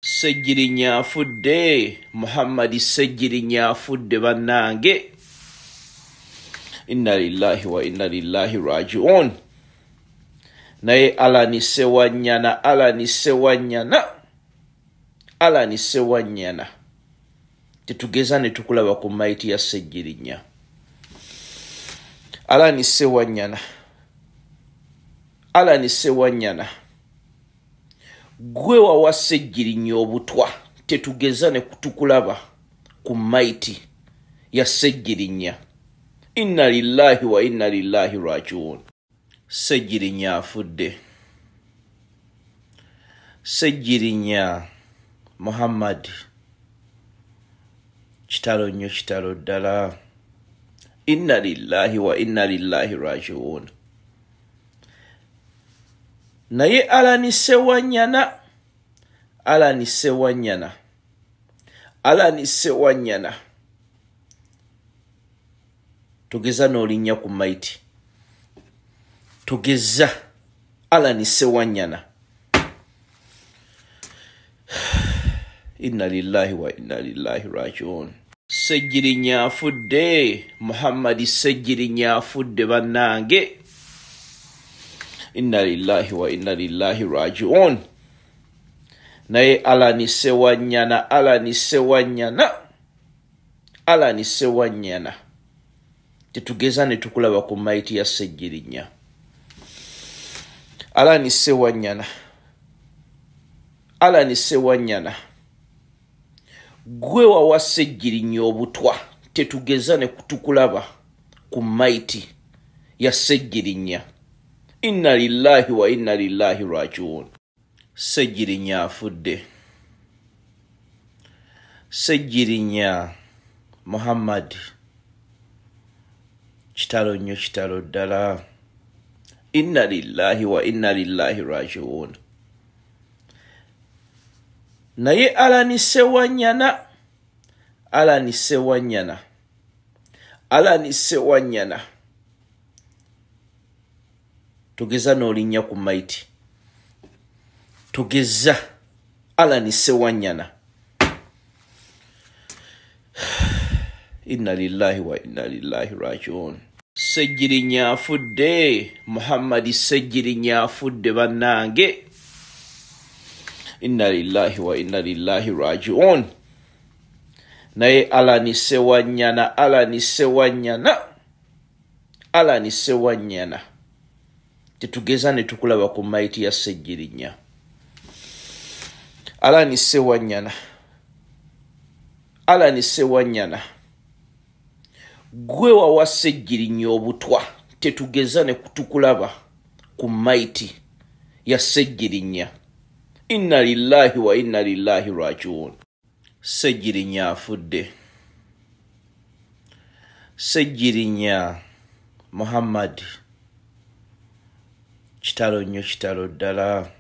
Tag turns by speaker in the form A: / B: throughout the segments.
A: Ssegirinya afudde, Muhammad Ssegirinya afudde bannange. Inna lillahi wa inna lillahi rajiun. Naye Allan Ssewanyana, Allan Ssewanyana, Allan Ssewanyana, tetugeza ne tukulaba ku maiti ya Ssegirinya. Allan Ssewanyana, Allan Ssewanyana, gwe wawa Ssegirinya obutwa, tetugeza ne tukulaba ku maiti ya Ssegirinya. Inna lillahi wa inna lillahi rajiun. Ssegirinya afudde. Ssegirinya Muhammad, kitalo nnyo, kitalo ddala. Inna lillahi wa inna lillahi rajiun. Naye Allan Ssewanyana, Allan Ssewanyana, Allan Ssewanyana, togeza n'olinnya ku maiti, togeza. Allan Ssewanyana. Inna lillahi wa inna lillahi rajiun. Ssegirinya afudde, Muhammad Ssegirinya afudde bannange. Inna lillahi wa inna lillahi rajiun. Naye Allan Ssewanyana, Allan Ssewanyana, Allan Ssewanyana, tetugeza ne tukulaba ku maiti ya Ssegirinya. Allan Ssewanyana, Allan Ssewanyana, gwe wawa Ssegirinya obutwa, tetugeza ne tukulaba ku maiti ya Ssegirinya. Inna lillahi wa inna lillahi rajiun. Ssegirinya afudde. Ssegirinya Muhammad, kitalo nnyo, kitalo ddala. Inna lillahi wa inna lillahi rajiun. Naye Allan Ssewanyana, Allan Ssewanyana, Allan Ssewanyana, togeza n'olinnya ku maiti, togeza. Allan Ssewanyana. Inna lillahi wa inna lillahi rajiun. Ssegirinya afudde, Muhammad Ssegirinya afudde bannange. Inna lillahi wa inna lillahi rajiun. Naye Allan Ssewanyana, Allan Ssewanyana, Allan Ssewanyana, tetugeza ne tukulaba ku maiti ya Ssegirinya. Allan Ssewanyana, Allan Ssewanyana, gwe wawa Ssegirinya obutwa, tetugeza ne tukulaba ku maiti ya Ssegirinya. Inna lillahi wa inna lillahi rajiun. Ssegirinya afudde. Ssegirinya Muhammad, kitalo nnyo, kitalo ddala.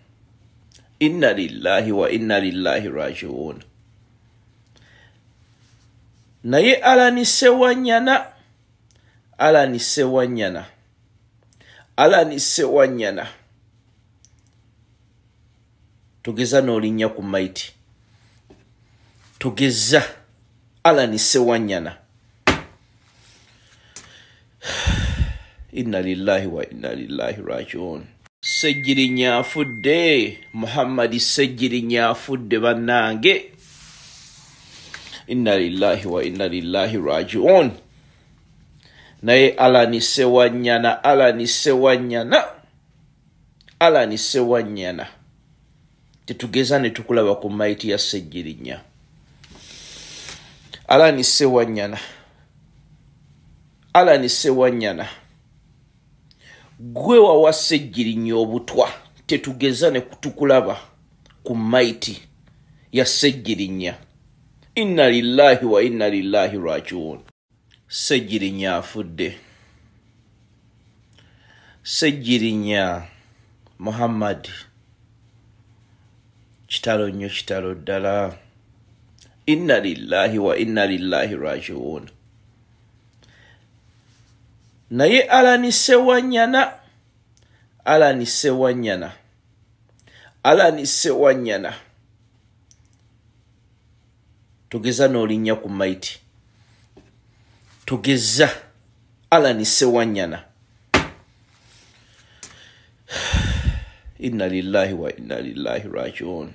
A: Inna lillahi wa inna lillahi rajiun. Naye Allan Ssewanyana, Allan Ssewanyana, Allan Ssewanyana, togeza n'olinnya ku maiti, togeza. Allan Ssewanyana. Inna lillahi wa inna lillahi rajiun. Ssegirinya afudde, Muhammad Ssegirinya afudde bannange. Inna lillahi wa inna lillahi rajiun. Naye Allan Ssewanyana, Allan Ssewanyana, Allan Ssewanyana, tetugeza ne tukulaba ku maiti ya Ssegirinya. Allan Ssewanyana, Allan Ssewanyana, gwe wawa Ssegirinya obutwa, tetugeza ne tukulaba ku maiti ya Ssegirinya. Inna lillahi wa inna lillahi rajiun. Ssegirinya afudde. Ssegirinya Muhammad, kitalo nnyo, kitalo ddala. Inna lillahi wa inna lillahi rajiun. Naye Allan Ssewanyana, Allan Ssewanyana, Allan Ssewanyana, Togeza n'olinnya ku maiti. Togeza. Alani Sewanyana. Inna lillahi wa inna lillahi rajiun.